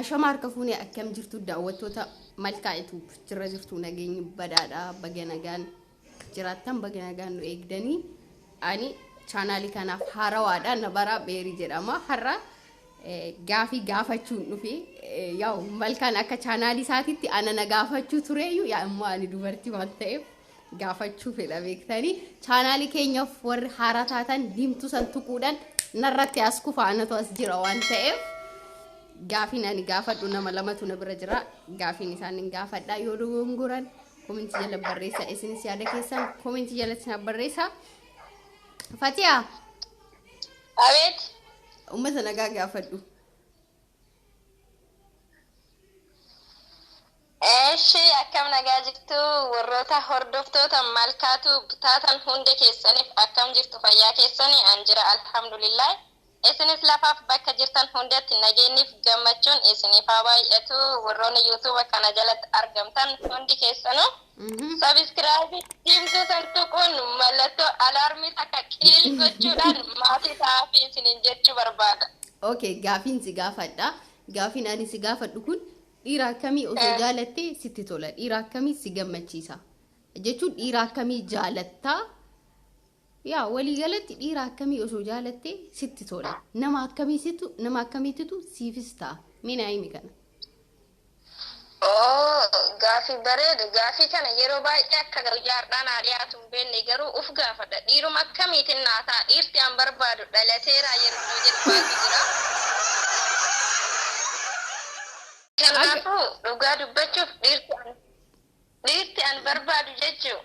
Ashama harka fuunee akkam jirtu daawwattoota Malkaa Ituub jirra jirtu nageenyi badaadha baga nagaan jiraattan baga nagaan nu eegdanii ani chaanaalii kanaaf haarawaadha Nabaraa Beerii jedhama har'a gaafii gaafachuun dhufe yaa'u Malkaan akka chaanaalii isaatitti ana na gaafachuu tureeyyu yaa immoo ani dubartii waan ta'eef gaafachuu fedha beektanii chaanaalii keenyaaf warri haaraa taatan diimtuu san tuquudhaan narratti as kufa anatu as jira waan ta'eef gaafiin ani gaafadhu nama lamatu na bira jira gaafiin isaan hin gaafadha yoo dogongoran komentii jala barreessa isinis yaada keessan komentii jalatti na barreessa Fatiyaa Abeet. Uummata nagaa gaafadhu. Eshi akkam nagaa jirtu warroota hordoftoota malkaatu taatan hunda keessaniif akkam jirtu fayyaa keessani an jira alhamdulillah isinis lafaaf bakka jirtan hundatti nageenniif gammachuun isiniif haa baay'atu warroonni yuutuuba kana jalatti argamtan hundi keessanuu sabiskiraabii diimtuu san tuquun mallattoo alaarmii takka qiil gochuudhaan maatii ta'aafi isiniin jechuu barbaada. Okay, gaafiin si gaafadha. Gaafiin ani si gaafadhu kun dhiira akkamii osoo jaalattee sitti tola? Dhiira akkamii si gammachiisa? Jechuun dhiira akkamii jaalattaa? Yaa waliigalatti dhiira akkamii osoo jaalattee sitti tola? Nama akkamii situ nama akkamiititu siifis ta'a? Mee naa himi kana. Oo gaafii bareedu gaafii kana yeroo baay'ee akka guyyaa har'aa naa dhiyaatu hin beekne garuu uf gaafadha dhiiruma akkamiitin naa ta'a dhiirti an barbaadu dhalateeraa yeroo jedhu baatu jira. Kanaafuu dhugaa dubbachuuf dhiirti an dhiirti an barbaadu jechuu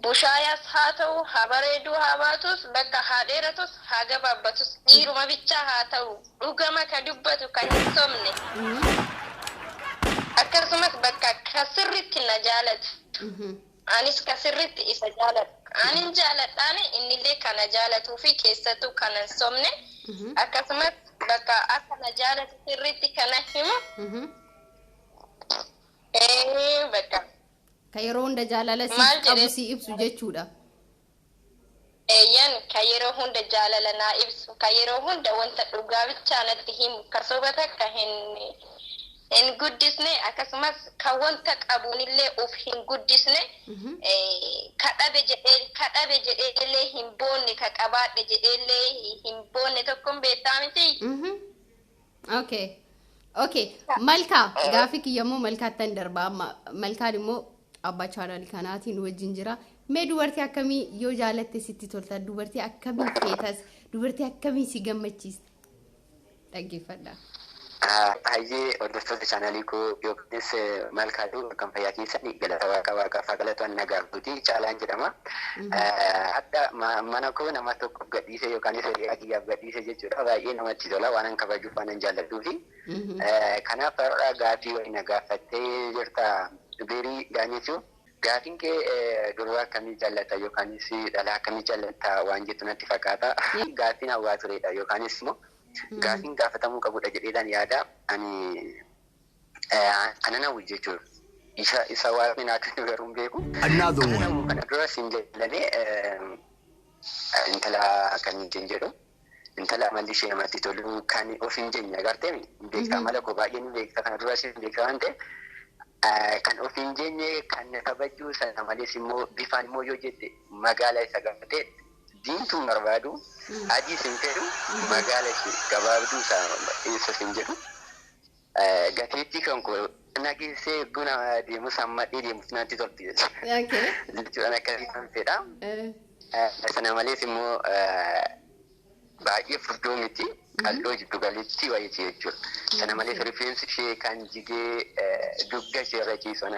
Bushaayaas haa ta'u, haa bareeduu haa baatus, bakka haa dheeratus, haa gabaabbatus, dhiiruma bichaa haa ta'u, dhugama ka dubbatu ka hin sobne, akkasumas bakka ka sirritti na jaalatu, anis ka sirritti isa jaaladhu. Anin jaaladhaani innillee ka na jaalatuu fi keessattuu ka nan sobne, akkasumas bakka akka na jaalatu sirritti ka na himu, bakka. Ka yeroo hunda jaalala siif Maal qabu jedhee sii ibsu jechuudha. Eeyyan, ka yeroo hunda jaalala naa ibsu, ka yeroo hunda wanta dhugaa bichaa natti himu, ka soba takka hin hin guddisne, akkasumas ka wanta qabuunillee uf hin guddisne, ka dhabe jedhee ka dhabe jedheellee hin boonne, ka qabaadhe jedheellee hin boonne tokkon beektaa mitii? Okay. Okay. Malkaa gaafii kiyya immoo malkaattan darba amma malkaan immoo abbaa chaanaalii kanaatiin wajjin jira. Mee dubartii akkamii yoo jaalatte sitti tolta? Dubartii akkamii feetas? Dubartii akkamii si gammachiista? Dhaggeeffadha. Hayyee hordoftoota chaanaalii koo yookiinis malkaatu akkam fayyaa keessan galata waaqa waaqaaf haa galatu ani nagaaf guutii caalaan jedhama. Hadha mana koo nama tokkoof gadhiise yookaanis hiriyaa kiyyaaf gadhiise jechuudha baay'ee namatti tola waanan kabajuuf waanan jaalladhuufi. Kanaaf har'a gaafii wayii na gaafattee jirta Beerii Daanyechuu. Gaafiin kee durba akkamii jaallata yookaanis dhalaa akkamii jaallatta waan jettu natti fakkaata. Gaafiin hawwaa turedha yookaanis immoo Gaafiin gaafatamuu qabudha jedheetan yaada. Ani kanan hawwu jechuudha. Isa isa waaqni naa kennu garuu hin beeku. Another Kanan one. hawwu kana dura siin jallanee intala akkamiitiin jedhu intala amalli ishee namatti tolu kan of hin jenne agarteemi beektaa mala koo baay'ee ni beekta kana dura siin beekta waan ta'eef kan of hin jenne kan na kabaju sana malees immoo bifaan immoo yoo jette magaala isa gaafate Diimtuu hin barbaadu, adiis hin fedhu, magaala ishee gabaabduu isaa eessa sin jedhu. Gateettii kan koo na geessee buna deemus hammadhee deemus natti tolti jechuudha. Jechuudhaan akkasii kan fedha. Sana malees immoo baay'ee furdoo miti qal'oo jiddu galeettii wayiiti jechuudha. Sana malees rifeensi ishee kan jigee dugda ishee irra ciisu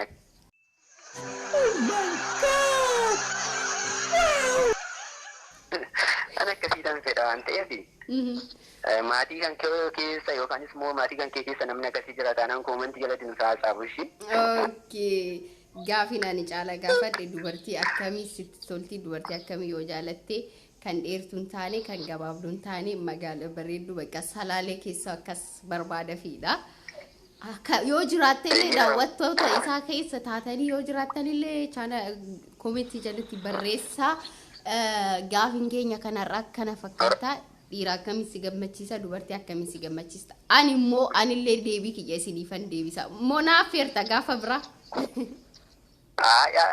An akkasiitan fedha waan ta'eef maatii kan kee keessa yookaanis immoo maatii kan kee keessa namni akkasii jira taanaan koomantii jalatti nuuf haasaabu ishii. Okay. Gaafiin ani caala gaafadhe dubartii akkamii sitti tolti dubartii akkamii yoo jaalatte kan dheertuu hin taane kan gabaabduu hin taane magaala bareedduu bakka salaalee keessa akkas barbaada fiidha. Akka yoo jiraattellee daawwattoota isaa keessa taatanii yoo jiraattanillee chaana koomentii jalatti barreessaa. Gaafiin keenya kanarraa akkana fakkaata. Dhiira akkamii si gammachiisa, dubartii akkamii si gammachiista? Ani immoo anillee deebii kiyya isiniifan deebisa. Immoo naaf feerta gaafa biraa.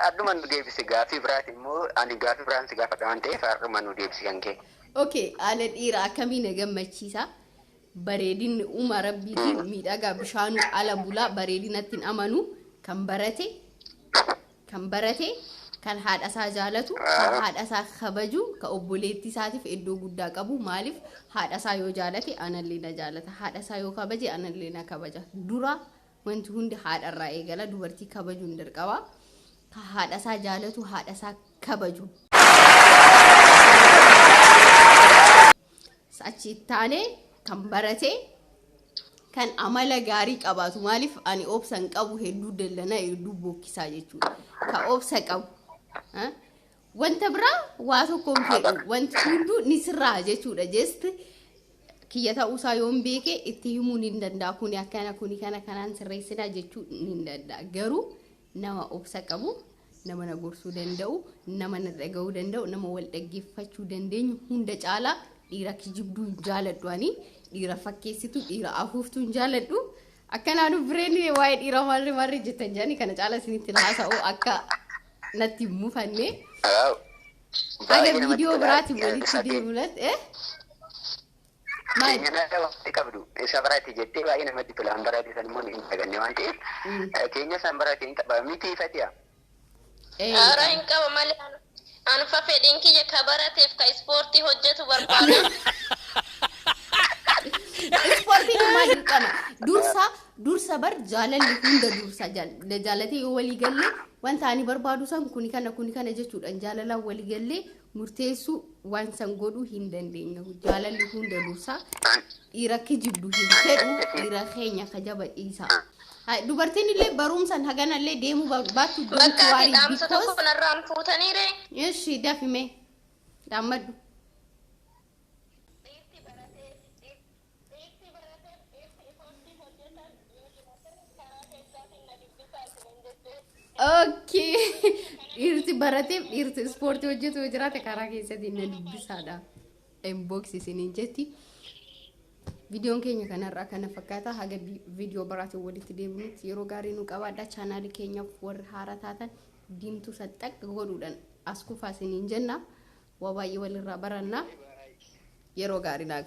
Adduma nu deebisi gaafii biraati immoo ani gaafii biraan si gaafadha waan ta'eef har'uma nu deebisi kan kee. Okay, haala dhiira akkamii na gammachiisa? Bareedinni uumaa rabbiitiin miidhagaa bishaanuu ala bulaa bareedinatti hin amanu kan barate kan barate kan haadha isaa jaalatu kan haadha isaa kabaju kan obboleettii isaatiif iddoo guddaa qabu. Maaliif? Haadha isaa yoo jaalate anallee na jaalata, haadha isaa yoo kabaje anallee na kabaja. Dura wanti hundi haadharraa eegala. Dubartii kabajuun dirqama. Kan haadha isaa jaalatu, haadha isaa kabaju, achi ittaanee kan barate, kan amala gaarii qabaatu. Maaliif? Ani obsa hin qabu, hedduu dallana, hedduu bookkisaa jechuudha. Ka obsa qabu. Wanta biraa waa tokko hin fedhu, wanti hunduu ni sirraa jechuudha. Just kiyya ta'uusaa yoon beeke itti himuu ni danda'a, kuni akkana, kuni kana, kanaan sirreessinaa jechuu ni danda'a. Garuu nama obsa qabu, nama na gorsuu danda'u, nama na dhaga'uu danda'u, nama wal dhaggeeffachuu dandeenyu hunda caalaa. Dhiira kijibduu hin jaaladhu ani, dhiira fakkeessitu, dhiira afuuftuu hin jaaladhu. Akkanaanu bireen waa'ee dhiira maarree maarree jettan jedhani kana caalaa isinitti haasa'u akka natti hin mufanne. Haga viidiyoo biraatiin walitti deemuunatti. Maal? Keenya walitti qabdu isa barate jettee baay'ee namatti tola. An barate san immoo hin daganne waan ta'eef keenya san barate hin qaba miti ifatiya. Haaraa hin qaba malee anfa fedhiin kiyya ka barateef ka ispoortii hojjetu barbaada. Ispoortiin maal dirqama? Dursa dursa bar jaalalli hunda dursa. Jaalatee yoo walii galle wanta ani barbaadu san kuni kana, kuni kana jechuudhaan jaalalaan walii gallee murteessuu waan san godhuu hin dandeenyu. Jaalalli hunda dursa. Dhiira kijibdu hin fedhu, dhiira keenya kajaba dhiisa. Dubartiin illee barumsaan haganallee deemuu baattu don't Bakka ati worry dhaamsa because tokko narraan fuutaniire. Eshi, dafime dhaammadhu. Dhiirti baratee dhiirti barateef dhiirti ispoortii hojjetan yoo jiraatan karaa keessaatiin na dubbisaa isiniin jettee. Okay. Dhiirti barateef dhiirti ispoortii hojjetu yoo jiraate karaa keessatti na dubbisaadha. Inbox isiniin jetti. Viidiyoon keenya kanarraa kana fakkaata. Haga viidiyoo biraatiin walitti deebinutti yeroo gaarii nu qabaadha. Chaanaalii keenyaaf warri haaraa taatan diimtuu saxxaq godhuudhaan as kufaa isiniin jenna. Waa baay'ee walirraa baranna. Yeroo gaarii naa.